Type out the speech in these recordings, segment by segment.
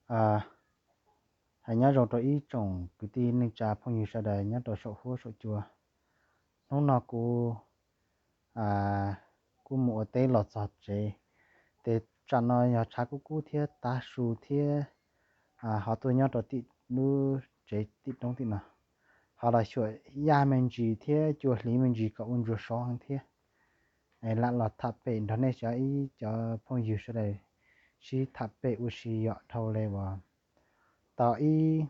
Hais nyob zoo rau ib tsoom kwv tij neej tsa phooj ywg sawv daws nyob rau saum huab saum cua. Hnub no kuv kuj mus ua teb los txog tsev, ces tsam no yog tshav kub kub thiab tav su thiab, ho tuaj nyob rau tim lub tsev tim roob tim no, ho los xyuam yaj me ntsis thiab cua hliv me ntsis kom ua ntsuag sov heev thiab. Lam los tham pem nrog nej cov ib cov phooj ywg sawv daws sib tham pem ua si yom dhau li uas tau ib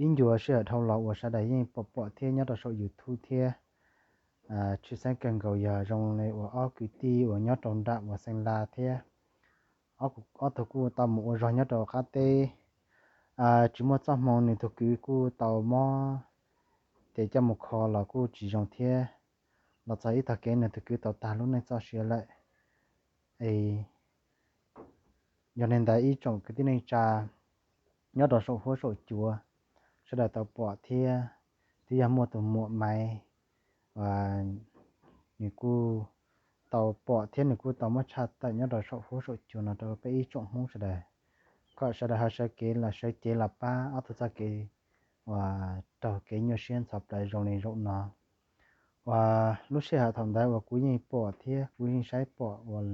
ncua sij hawm dhau los uas sawv daws yeej pom pom thiab nyob rau saum YouTube thiab. Tshwj xeeb kawg nkaus yog zoo li uas ob kwv tij uas nyob rau nram uas Xeem Las thiab, ob tug kuj tau mus ua zog nyob rau qab teb, tsis muaj txoj hmoo, nws tus kwv kuj tau mob, ces coj mus kho los kuj tsis zoo thiab. Los txog ib tog kev nws tus kwv tau tag lub neej txoj sia lawm. Yog li ntawd ib tsoom kwv tij neej tsa nyob rau saum huab saum cua sawv daws tau pom thiab, twb yog muaj tus muam Maiv, nws kuj tau pom thiab nws kuj tau muab tshaj tawm nyob rau saum huab saum cua no rau peb ib tsoom Hmoob sawv daws, kom sawv daws ho sawv kev los sawv cev los pab ob tug txoj kev uas raug kev nyuaj siab ntxhov plawv zoo li zaum no. Uas lub sij hawm thaum ntawd uas kuv yeej pom thiab kuv yeej saib pom uas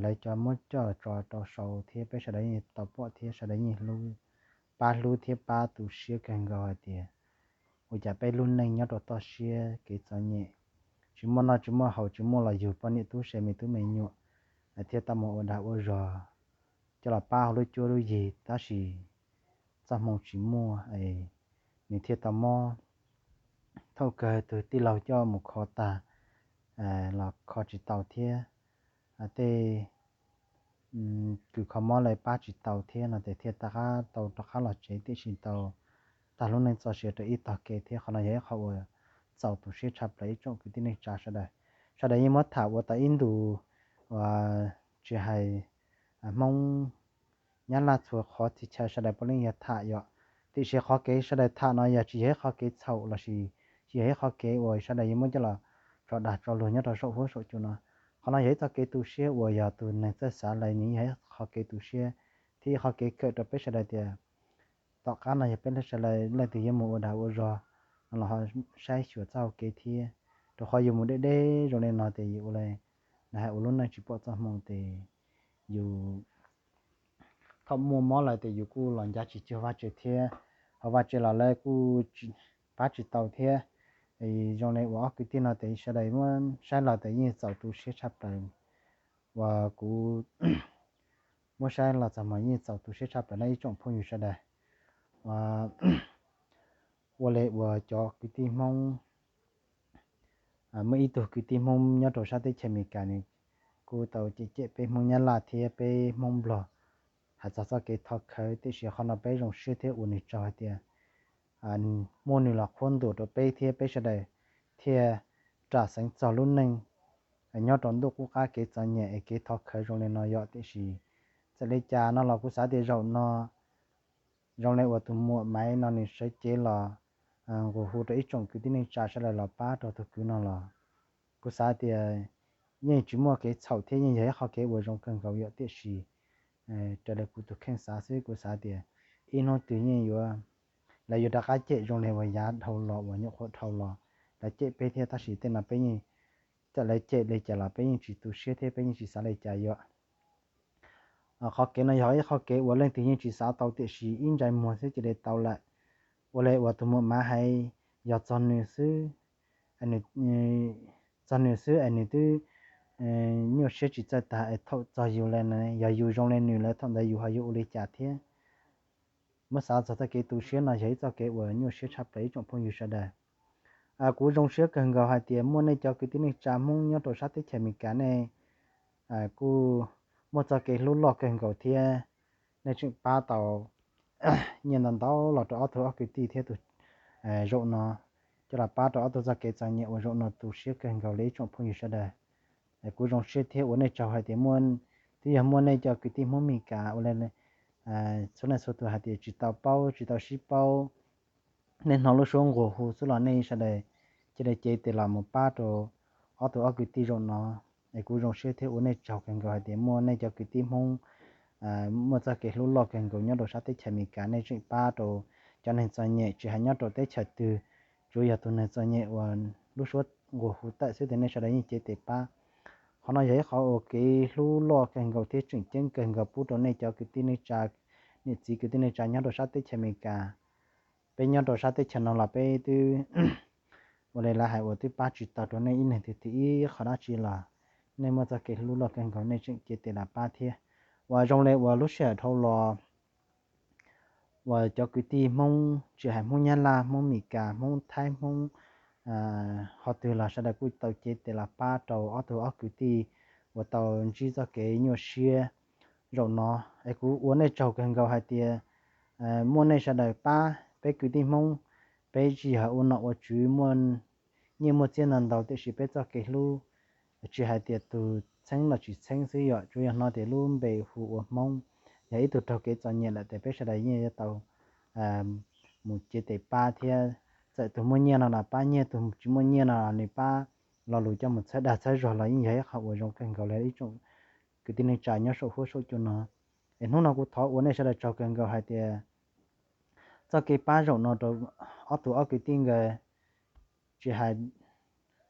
lawv cov muab coj tso rau saud thiab peb sawv daws yeej tau pom thiab sawv daws yeej hlub, pab hlub thiab pab tu siab kawg nkaus hais tias ua cas peb lub neej nyob rau toj siab kev txom nyem, tsis muaj noj tsis muaj haus, tsis muaj los yug poj niam tub se me tub me nyuam, thiaj tau mus ua dag ua zog coj los pab hauv lub cuab lub yig, tab sis txoj hmoo tsis muaj, nws thiaj tau mob. Thaum kawg tus tij laug coj mus kho tag los kho tsis tau thiab, tej kws kho mob lawv pab tsis tau thiab no ces thiaj tau rov qab los tsev, tiam sis tau tag lub neej txoj sia rau ib tog kev thiab. Qhov no yog ib qho uas txaus tu siab tshaj plaws ib tsoom kwv tij neej tsa sawv daws. Sawv daws yeej muab tham ua tau ib ntus, tsis hais Hmoob Nyab Laj txhua qhov txhia chaw sawv daws puav leej yog tham yom. Tiam sis qhov kev sawv daws tham no yog tsis yog ib qho kev txhaum lossis tsis yog ib qho kev uas sawv daws yuav muab coj los tso dag tso luag nyob rau saum huab saum cua no. Qhov no yog ib txoj kev tu siab uas yog tus neeg txawj xav lawm nws yog ib qho kev tu siab thiab ib qho kev kawm rau peb sawv daws tias tom qab no yog peb sawv daws leej twg yuav mus ua dag ua zog no los ho saib xyuas txoj hau kev thiab, rau qhov yus mus deb deb zoo li no ces yus ua li, nws hais ua lub neej tsis pom txoj hmoo ces yus thaum muaj mob lawm ces yus kuj los ncav tsis cuag Vajtswv thiab, ho Vajtswv los lawv kuj pab tsis tau thiab. Zoo li uas ob kwv tij no ces sawv daws muab saib los ces yeej txaus tu siab tshaj plaws, uas kuv muab saib los txog mas yeej txaus tu siab tshaj plaws no ib tsoom phooj ywg sawv daws. Ua li uas cov kwv tij Hmoob, muaj ib tug kwv tij Hmoob nyob rau sab teb chaws Amelikas nws kuj tau cem cem peb Hmoob Nyab Laj thiab peb Hmoob Nplog hais txog txoj kev thov khawv, tiam sis qhov no peb zoo siab thiab ua nws tsaug hais tias muaj nws los qhuab ntuas rau peb thiab peb sawv daws thiaj ram xeev txog lub neej nyob rau ntuj qub qab kev txom nyem es kev thov khawv zoo li no yom. Tiam sis txawm li cas no los kuv xav tias zaum no zoo li uas tus muam Maiv no nws sawv cev los nqua hu rau ib tsoom kwv tij neej tsa sawv daws los pab rau tus kwv no los kuv xav tias yeej tsis muaj kev txhaum thiab yeej yog ib qho kev uas zoo kawg nkaus yom. Tiam sis raws li kuv tus kheej xav xwb kuv xav tias ib hnub twg yeej yuav, lawv yuav rov qab cem zoo li uas yav dhau los uas nyuam qhuav dhau los lawv cem peb thiab, tab sis tej no peb yeej, txawm lawv cem li cas los peb yeej tsis tu siab thiab peb yeej tsis xav li cas yom. Qhov kev no yog ib qho kev uas leej twg yeej tsis xav tau tiam sis ib ntsais muag xwb cia li tau lawm. Ua li uas tus muam Maiv hais, yog txog nws xwb, txog nws xwb es nws twb nyuaj siab tsis txawj tag es thaum txog yus lawm, yog yus zoo li nws lawm thaum ntawd yus ho yuav ua li cas thiab. Muab xav txog txoj kev tu siab no yog ib txoj kev uas nyuaj siab tshaj plaws ib tsoom phooj ywg sawv daws. Kuv zoo siab kawg nkaus hais tias muaj nej cov kwv tij neej tsa Hmoob nyob rau sab teb chaws Amelikas nej kuj muaj txoj kev hlub loj kawg nkaus thiab nej tseem pab tau nyiaj ntau ntau los rau ob tug ob kwv tij thiab tus zaum no, coj los pab rau ob tug txoj kev txom nyem uas zaum no tu siab kawg nkaus li ib tsoom phooj ywg sawv daws. Kuv zoo siab thiab ua nej tsaug hais tias muaj, twb yog muaj nej cov kwv tij Hmoob Amelikas ua li txhua leej txhua tus hais tias tsis tau paub tsis tau sib paub, nej hnov lub suab nqua hu xwb los nej sawv daws cia li cev tes los mus pab rau ob tug ob kwv tij zaum no. Es kuv zoo siab thiab ua nej tsaug kawg nkaus hais tias muaj nej cov kwv tij Hmoob muaj txoj kev hlub loj kawg nkaus nyob rau sab teb chaws Amelikas, nej tseem pab rau cov neeg txom nyem tsis hais nyob rau teb chaws twg, tsuav yog tus neeg txom nyem uas lub suab nquag hu tawm xwb tias nej sawv daws yeej cev tes pab. Qhov no yog ib qhov uas kev hlub loj kawg nkaus thiab tseem ceeb kawg nkaus pub rau nej cov kwv tij neej tsa, niam txiv kwv tij neej tsa nyob rau sab teb chaws Amelikas. Peb nyob rau sab teb chaws no los peb twb ua li lawv hais uas twb pab tsis tau rau nej ib leeg twg twg ib qho dab tsi los nej muaj txoj kev hlub loj kawg nkaus nej tseem cev tes los pab thiab. Uas zoo li uas lub sij hawm dhau los uas cov kwv tij Hmoob tsis hais Hmoob Nyab Laj, Hmoob Amelikas, Hmoob Thaib, Hmoob ho twg los sawv daws kuj tau cev tes los pab rau ob tug ob kwv tij uas tau ntsib txoj kev nyuaj siab zaum no. Es kuv ua nej tsaug kawg nkaus hais tias muaj nej sawv daws pab peb kwv tij Hmoob, peb tsis yog ua nom ua tswv muaj nyiaj muaj txiaj ntau ntau tiam sis peb txoj kev hlub tsis hais tias tus txheeb los tsis txheeb xwb yom, tsuas yog hnov tias lub npe hu ua Hmoob yog ib tug raug kev txom nyem lawm ces peb sawv daws yeej yuav tau mus cev tes pab thiab. Txawm tus muaj nyiaj no los pab nyiaj, tus tsis muaj nyiaj no los nws pab lo lus coj mus txhawb dag txhawb zog los yeej yog ib qho uas zoo kawg nkaus li ib tsoom kwv tij neej tsa nyob saum huab saum cua no. Es hnub no kuv thov ua nej sawv daws tsaug kawg nkaus hais tias txoj kev pab zaum no rau ob tug ob kwv tij nkawd, tsis hais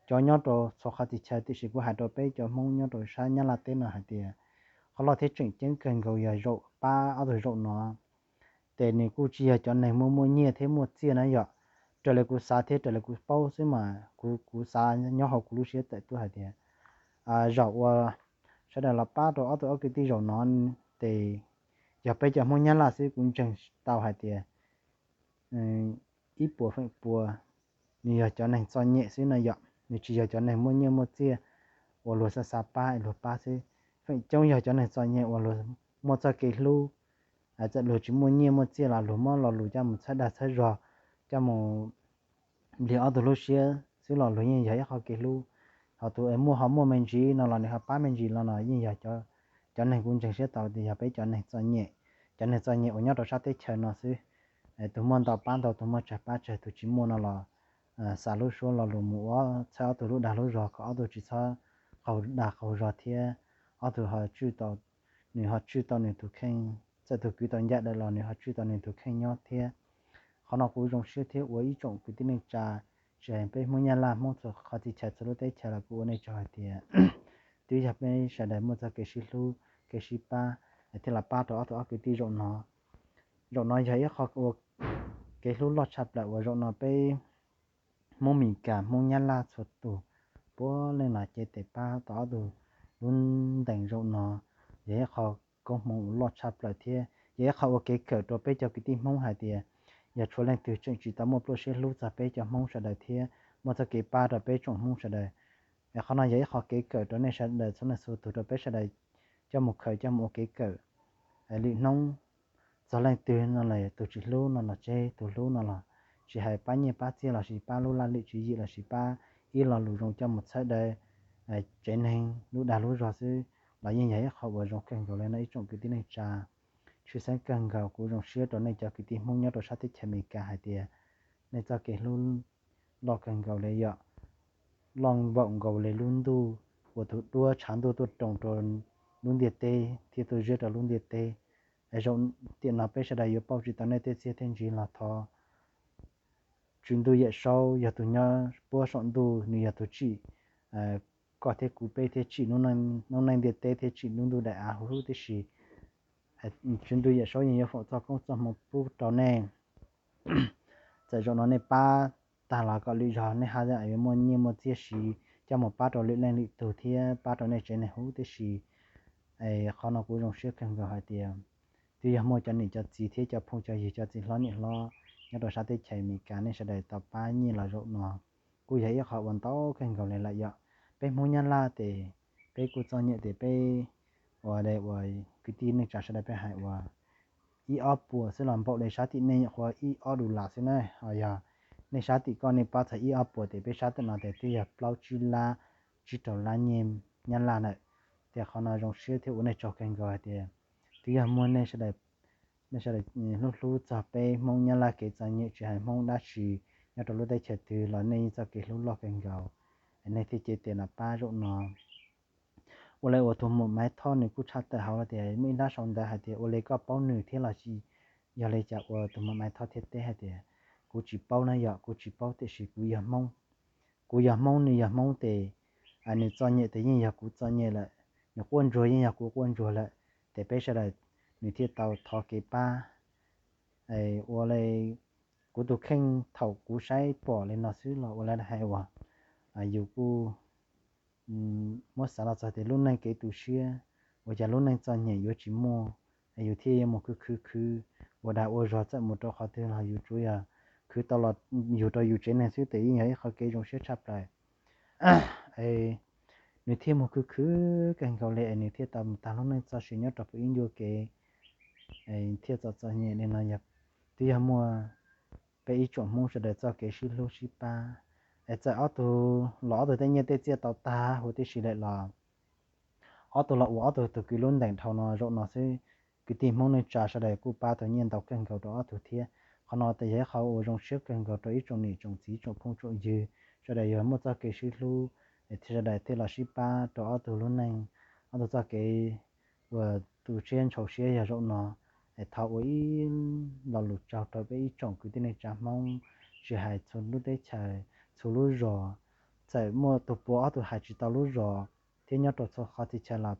cov nyob rau txhua qhov txhia chaw tiam sis kuv hais rau peb cov Hmoob nyob rau sab Nyab Laj teb no hais tias qhov loj thiab tseem ceeb kawg nkaus yog zaum pab ob tug zaum no. Ces nws kuj tsis yog cov neeg muaj muaj nyiaj thiab muaj txiaj na yom. Raws li kuv xav thiab raws li kuv paub xwb mas kuv kuv xav nyob hauv kuv lub siab tawm tuaj hais tias zaum uas sawv daws los pab rau ob tug ob kwv tij zaum no ces yog peb cov Hmoob Nyab Laj xwb kuv ntseeg tau hais tias ib puas feem pua nws yog cov neeg txom nyem xwb no yom, nws tsis yog cov neeg muaj nyiaj muaj txiaj uas luag xav xav pab luag pab xwb. Feem coob yog cov neeg txom nyem uas luag muaj txoj kev hlub, txawm luag tsis muaj nyiaj muaj txiaj los luag muab lo lus coj mus txhawb dag txhawb zog, coj mus nplig ob tug lub siab xwb los luag yeej yog ib qho kev hlub. Ho tus muaj ho muaj me ntsis no los nws ho pab me ntsis no los yeej yog cov neeg kuv ntseeg siab tau tias yog peb cov neeg txom nyem, cov neeg txom nyem uas nyob rau sab teb chaws no xwb. Tus muaj ntau pab ntau, tus muaj tsawg pab tsawg, tus tsis muaj no los xa lub suab lo lus mus ua txhawb ob tug lub dag lub zog kom ob tug tsis txhob qaug dag qaug zog thiab ob tug ho tswj tau, nws ho tswj tau nws tus kheej, txawm tus kwv tau ncaj daws los nws ho tswj tau nws tus kheej nyob thiab. Qhov no kuv zoo siab thiab ua ib tsoom kwv tij neej tsa, tsis hais peb Hmoob Nyab Laj, Hmoob txhua qhov txhia chaw txhua lub teb chaws los kuv ua nej tsaug hais tias twb yog peb sawv daws muaj txoj kev sib hlub kev sib pab thiaj los pab rau ob tug ob kwv tij zaum no. Zaum no yog ib qho ua kev hlub loj tshaj plaws uas zaum no peb Hmoob Mes Kas, Hmoob Nyab Laj txhua tus puav leej los cev tes pab tau ob tug lub ntees zaum no, yog ib qho koob hmoov loj tshaj plaws thiab yog ib qho ua kev kawm rau peb cov kwv tij Hmoob hais tias yog tshuav leej twg tseem tsis tau muaj pluaj siab hlub txog peb cov Hmoob sawv daws thiab muaj txoj kev pab rau peb tsoom Hmoob sawv daws. Qhov no yog ib qho kev kawm rau nej sawv daws txhua leej txhua tus rau peb sawv daws coj mus khaws coj mus ua kev kawm. Lwm hnub txog leej twg no los tus tsis hlub no los tseg, tus hlub no los tsis hais pab nyiaj pab txiaj los sis pab lub laj lwm tswv yim los sis pab ib lo lus zoo coj mus txhawb daws tsev neeg lub dag lub zog xwb los yeej yog ib qho uas zoo kawg nkaus li no ib tsoom kwv tij neej tsa. Tshwj xeeb kawg nkaus kuv zoo siab rau nej cov kwv tij Hmoob nyob rau sab teb chaws Amelikas hais tias nej txoj kev hlub loj kawg nkaus li yom, loj npaum nkaus li lub ntuj uas tus duab tshav ntuj tuaj roos rau lub ntiaj teb thiab tuaj ziab rau lub ntiaj teb. Zaum tiam no peb sawv daws yuav pauj tsis tau nej tej txiaj tej ntsig los thov Tswv Ntuj Yawm Saub yog tus nyob puab saum ntuj, nws yog tus tsim koj thiab kuv peb thiab tsim noob neej ntiaj teb thiab tsim lub ntuj daim av huv huv tib si. Tswv Ntuj Yawm Saub yeej yuav foom txoj koob txoj hmoov pub rau nej. Txawm zaum no nej pab tag los kom lwm zaug nej haj yam yuav muaj nyiaj muaj txiaj siv coj mus pab rau lwm leej lwm tug thiab pab rau nej tsev neeg huv tib si. Qhov no kuv zoo siab kawg nkaus hais tias twb yog muaj cov niam cov txiv thiab cov phooj cov ywg cov txiv hlob niam hlob nyob rau sab teb chaws Amelikas nej sawv daws tau pab nyiaj los zaum no kuj yog ib qho uas ntau kawg nkaus li lawm yom. Peb Hmoob Nyab Laj tes peb kuj txom nyem tes peb ua ua kwv tij neej tsa sawv daws peb hais ua ib ob puas xwb los npaum li sab tim nej nyuam qhuav ib ob dus las xwb na. Ho yog nej sab tim koj nej pab txog ib ob puas tes peb sab tim no tes twb yog plaub tsib lab, tsib rau lab nyiaj Nyab Laj lawm. Tias qhov no zoo siab thiab ua nej tsaug kawg nkaus hais tias twb yog muaj nej sawv daws, nej sawv daws hlub hlub txog peb Hmoob Nyab Laj kev txom nyem tsis hais Hmoob dab tsi nyob rau lub teb chaws twg los nej yeej txoj kev hlub loj kawg nkaus, nej thiaj cev tes los pab zaum no. Ua li uas tus muam Maiv Thoj nws kuj tshaj tawm hauv tias muaj ib nrab sau ntawv hais tias ua li koj paub nws thiab los sis yog li cas uas tus muam Maiv Thoj thiaj teb hais tias kuv tsis paub na yom, kuv tsis paub tiam sis kuv yog Hmoob, kuv yog Hmoob nws yog Hmoob tes nws txom nyem tes yeej yog kuv txom nyem lawm, nws quaj ntsuag yeej yog kuv quaj ntsuag lawm, tes peb sawv daws nws thiaj tau thov kev pab. Ua li kuv tus kheej thaum kuv saib pom li no xwb los ua li hais uas yus kuj muab xav los txog tias lub neej kev tu siab, ua cas lub neej txom nyem yuav tsis muaj, yus thiaj yuav mus khwv khwv khwv ua dag ua zog txawm mus rau qhov twg los yus tsuas yog khwv tau los yug rau yus tsev neeg xwb tes yeej yog ib qhov kev zoo siab tshaj plaws. Nws thiaj mus khwv khwv kawg nkaus li es nws thiaj tau mus tag lub neej txoj sia nyob rau pem ib ncua kev thiaj txom txom nyem li no. Twb yog muaj peb ib tsoom Hmoob sawv daws txoj kev sib hlub sib pab es txawm ob tug los ob tug tej nyiaj tej txiaj tau tag huv tib si lawm los ob tug los ua ob tug tus kwv lub ntees dhau no zaum no xwb. Kwv tij Hmoob neej tsa sawv daws kuj pab tau nyiaj ntau kawg nkaus rau ob tug thiab. Qhov no tes yog ib qho uas zoo siab kawg nkaus rau ib tsoom niam tsoom txiv tsoom phooj tsoom ywg sawv daws yog muaj txoj kev sib hlub es thiaj sawv daws thiaj los sib pab rau ob tug lub neej, ob tug txoj kev uas tu siab ntxhov siab yog zaum no. Es thov ua ib lo lus tsaug rau peb ib tsoom kwv tij neej tsa Hmoob, tsis hais txhua lub teb chaws, txhua lub zos, txawm muaj tus puas ob tug hais tsis tau lub zos thiab nyob rau txhua qhov txhia chaw los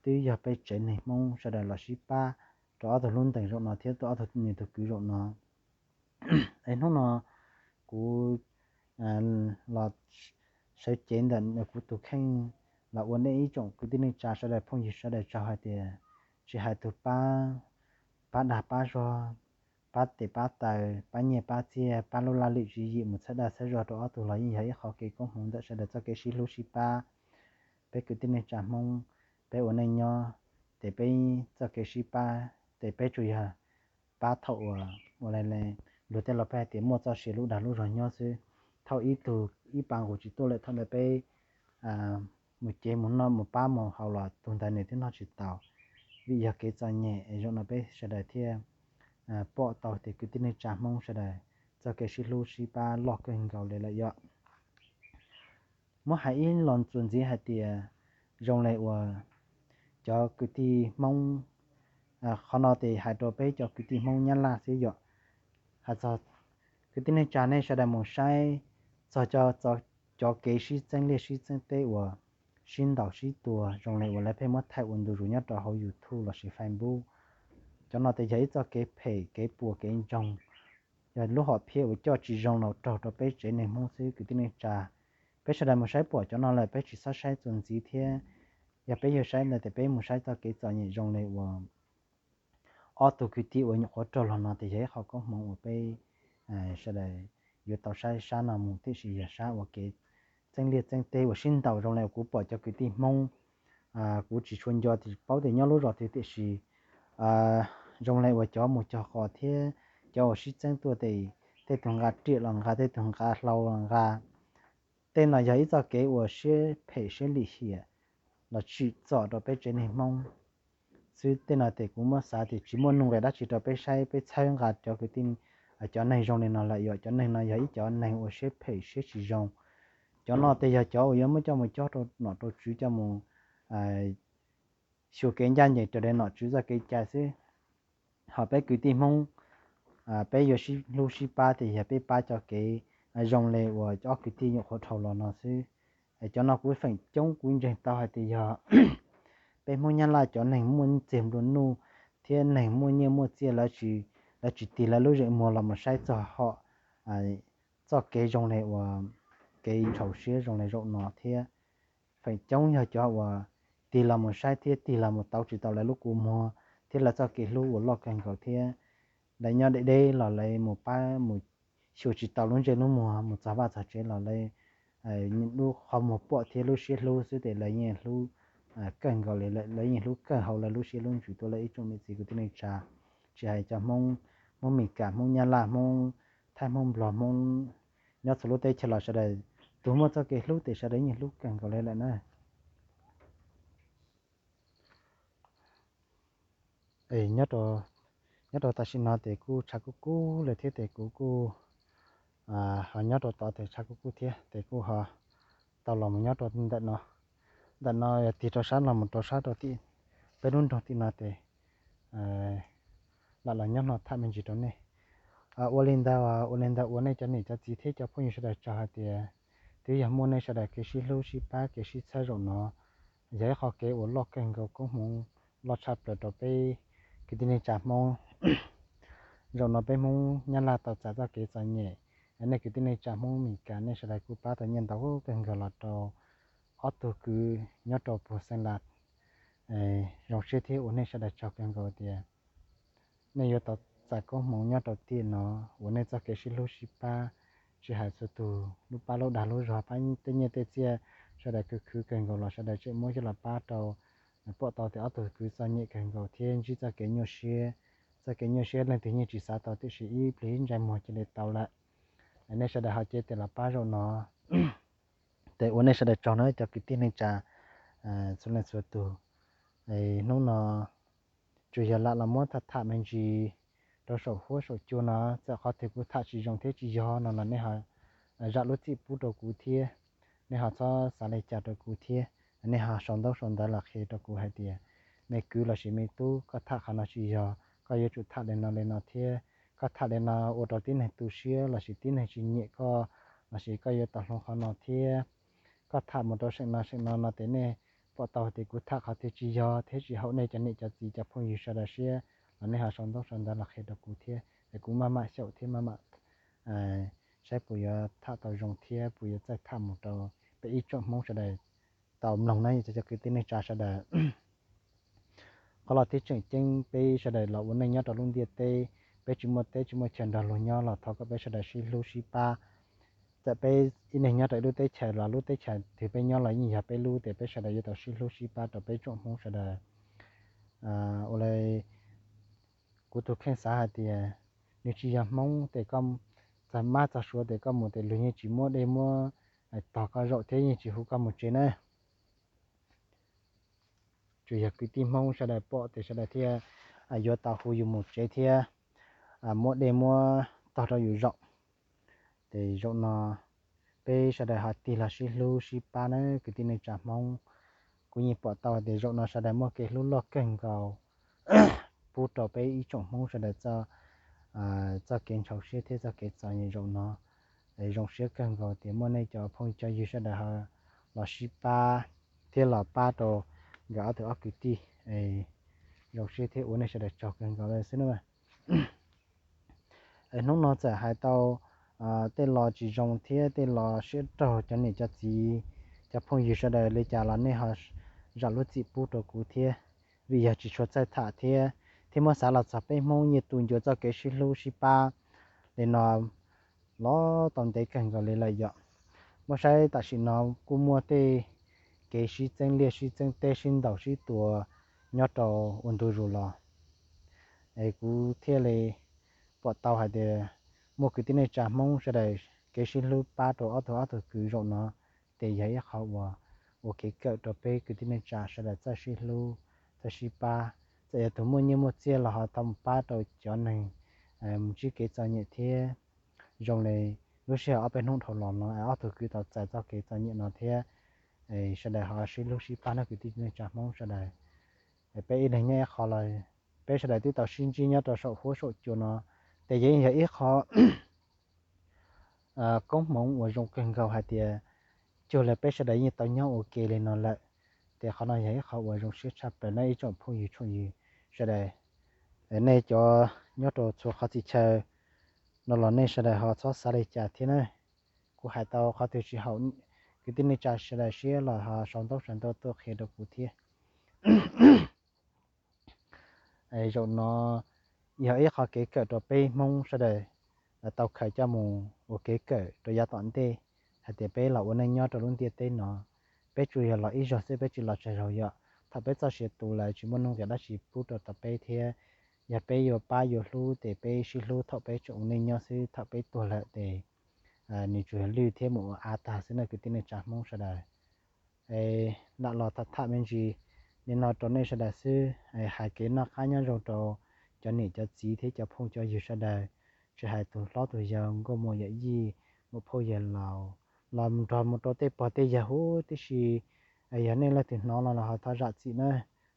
twb yog peb tsev neeg Hmoob sawv daws los sib pab rau ob tug lub ntees zaum no thiab ob tug nws tus kwv zaum no. Es hnub no kuv los sawv cev ntawm kuv tus kheej los ua nej ib tsoom kwv tij neej tsa sawv daws phooj ywg sawv daws tsaug hais tias tsis hais tus pab, pab dag pab zog, pab tes pab taw, pab nyiaj pab txiaj, pab lub laj lim tswv yim mus txhawb dag txhawb zog rau ob tug los yeej yog ib qho kev koob hmoov ntawm sawv daws txoj kev sib hlub sib pab. Peb kwv tij neej tsa Hmoob, peb ua neej nyob, ces peb txoj kev sib pab ces peb tsuas yog pab thaum uas ua li luag tej laus peb hais tias muaj txoj sia lub dag lub zog nyob xwb. Thaum ib tug ib pa nqus tsis tuaj lawm thaum ntawd peb mus cev mus noj mus pab mus haus los tus ntawd nws twb noj tsis tau, vim yog kev txom nyem es zaum no peb sawv daws thiaj pom tau tias kwv tij neej tsa Hmoob sawv daws txoj kev sib hlub sib pab loj kawg nkaus li lawm yom. Muab hais ib los txuas ntxiv hais tias zoo li uas cov kwv tij Hmoob, qhov no ces hais rau peb cov kwv tij Hmoob Nyab Laj xwb yom. Hais txog kwv tij neej tsa nej sawv daws mus saib txog cov kev sib txeeb liaj sib txeeb teb uas sib ntaus sib tua zoo li uas lawv pheej muab thaij ua ntu zus nyob rau hauv YouTube lossis Facebook. Cov no ces yog ib txoj kev phem kev puas kev ntsoog, yog lub hom phiaj uas coj tsis zoo los raug rau peb tsev neeg Hmoob xwb kwv tij neej tsa. Peb sawv daws mus saib pom cov no lawm peb tsis txhob saib txuas ntxiv thiab. Yog peb yuav saib ntawd ces peb mus saib txoj kev txom nyem zoo li uas ob tug kwv tij uas nyuam qhuav raug los no ces yog ib qho koob hmoov uas peb sawv daws yuav tau saib sab no mus tiam sis yog sab uas kev txeeb liaj txeeb teb uas sib ntaus zoo li uas kuv pom cov kwv tij Hmoob, kuv tsis tshua nco tsis paub tias nyob lub zos twg tiam sis zoo li uas cov mus cog qos thiab cov uas sib txeeb tuaj tes tej tug nqa riam los nqa, tej tug nqa hlau los nqa. Tej no yog ib txoj kev uas siab phem siab lim hiam los tsim txom rau peb tsev neeg Hmoob xwb. Tej no ces kuv muab xav tias tsis muaj nuj nqis dab tsi rau peb saib, peb txhawb nqa cov kwv tij, cov neeg zoo li no lawm yom. Cov neeg no yog ib cov neeg uas siab phem siab tsis zoo. Cov no ces yog cov uas yuav muab coj mus cob rau nom rau tswv coj mus xyuas kev ncaj ncees raws li nom tswv txoj kev cai xwb. Ho peb kwv tij Hmoob, peb yuav sib hlub sib pab ces yog peb pab cov kev zoo li uas ob kwv tij nyuam qhuav dhau los no xwb. Cov no kuv feem coob kuv ntseeg tau hais tias yog peb Hmoob Nyab Laj cov neeg muaj txiag nplua nuj thiab neeg muaj nyiaj muaj txiaj, lawv tsis tig lawv lub zeem muag los mus saib txog hom txoj kev zoo li uas kev ntxhov siab zoo li zaum no thiab. Feem coob yog cov uas tig los mus saib thiab tig los mus tau tsis tau lawv lub kua muag thiab lawv txoj kev hlub uas loj kawg nkaus thiab. Lawv nyob deb deb los lawv mus pab mus xyuas tsis tau lub ntsej lub muag, mus txog vaj txog tsev los lawv lub qhov muag pom thiab lub siab hlub xwb ces lawv yeej hlub kawg nkaus li, lawv yeej hlub kawg hauv lawv lub siab lub ntsws tuaj lawm ib tsoom niam txiv kwv tij neej tsa. Tsis hais cov Hmoob, Hmoob Mes Kas, Hmoob Nyab Laj, Hmoob Thaib, Hmoob Nplog, Hmoob nyob txhua lub teb chaws los sawv daws tus muaj txoj kev hlub ces sawv daws yeej hlub kawg nkaus li lawm na. Nyob rau, nyob rau tam sim no ces kuj tshav kub kub lawm thiab ces kuv kuj ho nyob rau tod ces tshav kub kub thiab ces kuj ho tau los mus nyob rau ntawm no. Ntawm no yog tig rau sab los mus rau sab rau tim peb lub nroog tim no tes, lam los nyob no tham me ntsis rau nej. Ua li ntawd, ua li ntawd ua nej cov niam cov txiv thiab cov phooj ywg sawv daws tsaug hais tias twb yog muaj nej sawv daws kev sib hlub sib pab kev sib txhawb zaum no, yog ib qho kev uas loj kawg nkaus koob hmoov loj tshaj plaws rau peb kwv tij neej tsa Hmoob. Zaum no peb Hmoob Nyab Laj tau txais txoj kev txom nyem, nej kwv tij neej tsa Hmoob Mes Kas nej sawv daws kuj pab tau nyiaj ntau kawg nkaus los rau ob tug kwv nyob rau puag Xeem Las. Zoo siab thiab ua nej sawv daws tsaug kawg nkaus tias nej yuav tau txais koob hmoov nyob rau tiam no, uas nej txoj kev sib hlub sib pab tsis hais txhua tus lub pab lub dag lub zog pab tej nyiaj tej txiaj, sawv daws khwv khwv kawg nkaus los sawv daws tseem muab coj los pab rau. Pom tau tias ob tug kwv txom nyem kawg nkaus thiab ntsib txoj kev nyuaj siab, txoj kev nyuaj siab leej twg yeej tsis xav tau tiam sis ib pliag ib ntsais muag cia li tau lawm. Nej sawv daws ho cia li los pab zaum no, ces ua nej sawv daws tsaug na cov kwv tij neej tsa txhua leej txhua tus. Hnub no tsuas yog lam los muab tham tham me ntsis rau saum huab saum cua no, txawm qhov twg kuv tham tsis zoo thiab tsis yog no los nej ho zam lub txim pub rau kuv thiab, nej ho txhob xav li cas rau kuv thiab, nej ho sau ntaub sau ntawv los qhia rau kuv hais tias me kwv lossis me tub koj tham qhov no tsis yog, koj yuav tsum tham li no li no thiab, koj tham li no ua rau tib neeg tu siab lossis tib neeg tsis nyiam koj, lossis koj yuav tau hloov qhov no thiab, koj tham mus rau seem no seem no no ces nej pom tau tias kuv tham qhov twg tsis yog thiab tsis haum nej cov niam cov txiv cov phooj ywg sawv daws siab los nej ho sau ntaub sau ntawv los qhia rau kuv thiab es kuv maj mam xyaum thiab maj mam saib puas yuav tham tau zoo thiab puas yuav txawj tham mus rau peb ib tsoom Hmoob sawv daws tau mloog na cov kwv tij neej tsa sawv daws. Qhov los thiab tseem ceeb peb sawv daws los ua neej nyob rau lub ntiaj teb, peb tsis muaj teb tsis muaj chaw nrog luag nyob los thov kom peb sawv daws sib hlub sib pab. Txawm peb ib leeg nyob rau ib lub teb chaws los lub teb chaws twg peb nyob los yeej yog peb lub, ces peb sawv daws yuav tau sib hlub sib pab rau peb tsoom Hmoob sawv daws. Ua li kuv tus kheej xav hais tias nws tsis yog Hmoob ces koj txog mab txog suav ces koj mus ces luag yeej tsis muab dej muab tog koj zaum thiab yeej tsis hu koj mus tsev na. Tsuas yog kwv tij Hmoob sawv daws pom ces sawv daws thiaj yuav tau hu yus mus tsev thiab muab dej muab tog rau yus zaum. Ces zaum no peb sawv daws ho tig los sib hlub sib pab na kwv tij neej tsa Hmoob. Kuv yeej pom tau tias zaum no sawv daws muaj kev hlub loj kawg nkaus pub rau peb ib tsoom Hmoob sawv daws txoj kev ntshaus siab thiab txoj kev txom nyem zaum no. Zoo siab kawg nkaus tias muaj nej cov phooj cov ywg sawv daws ho los sib pab thiab los pab rau nkawd ob tug ob kwv tij. Zoo siab thiab ua nej sawv daws tsaug kawg nkaus lawm xwb na. Hnub no txawm hais tau tej lo tsis zoo thiab tej lo siab raug cov niam cov txiv cov phooj ywg sawv daws li cas los nej ho zam lub txim pub rau kuv thiab, vim yog tsis tshua txawj tham thiab, thiab muab xav los txog peb Hmoob yeej tu ncua txoj kev sib hlub sib pab li no los tau ntev kawg nkaus li lawm yom. Muab saib tam sim no kuj muaj tej kev sib txeeb liaj sib txeeb teb sib ntaus sib tua nyob rau ua ntu zus los. Es kuv thiaj li pom tau hais tias muaj kwv tij neej tsa Hmoob sawv daws kev sib hlub pab rau ob tug ob tug kwv zaum no, ces yog ib qho uas ua kev kawm rau peb kwv tij neej tsa sawv daws txawj sib hlub, txawj sib pab. Txawm yog tus muaj nyiaj muaj txiaj los ho tau mus pab rau cov neeg mus ntsib kev txom nyem thiab. Zoo li lub sij hawm ob peb hnub dhau los no ob tug kwv tau txais txoj kev txom nyem no thiab, sawv daws ho sib hlub sib pab na kwv tij neej tsa Hmoob sawv daws. Peb ib leeg nyob ib qho los peb sawv daws twb tau sib ntsib nyob rau saum huab saum cua no, ces yeej yog ib qho koob hmoov uas zoo kawg nkaus hais tias cuag li peb sawv daws yeej tau nyob ua ke li no lawm. Ces qhov no yog ib qho uas zoo siab tshaj plaws na ib tsoom phooj ywg tsoom ywg sawv daws. Nej cov nyob rau txhua qhov txhia chaw no los nej sawv daws ho txhob xav li cas thiab na. Kuv hais tau qhov twg tsis haum kwv tij neej tsa sawv daws siab los ho sau ntaub sau ntawv tuaj qhia rau kuv thiab. Zaum no yog ib qho kev kawm rau peb Hmoob sawv daws tau khaws coj mus ua kev kawm rau yav tom ntej hais tias peb los ua neej nyob rau lub ntiaj teb no, peb tsuas yog los ib zaug xwb peb tsis los tsawg zaus yom. Thaum peb txoj sia tu lawm tsis muaj nuj nqis dab tsi pub rau tom peb thiab. Yog peb yuav pab yuav hlub ces peb sib hlub thaum peb tseem ua neej nyob xwb, thaum peb tuag lawm ces nws tsuas yog lwj thiab mus ua av tag xwb na kwv tij neej tsa Hmoob sawv daws. Lam los tham tham me ntsis li no rau nej sawv daws xwb, hais kev noj qab nyob zoo rau cov niam cov txiv thiab cov phooj cov ywg sawv daws, tsis hais tus hlob tus yau, nkauj muam yawm yij, muam phauj yawg laus, los nrog mus rau tej pog tej yawg huv tib si, Yog nej leej twg hnov no los ho thov zam txim na,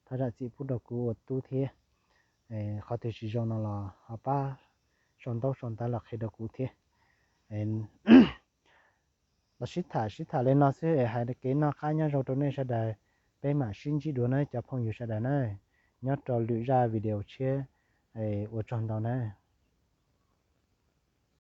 thov zam txim pub rau kuv ua tub thiab. Qhov twg tsis zoo no los ho pab sau ntaub sau ntawv los qhia rau kuv thiab. Los sib tham sib tham li no xwb es hais kev noj qab nyob zoo rau nej sawv daws. Peb mam sib ntsib dua na cov phooj ywg sawv daws na, nyob rau lwm zaj video tshiab. Ua tsaug ntau na.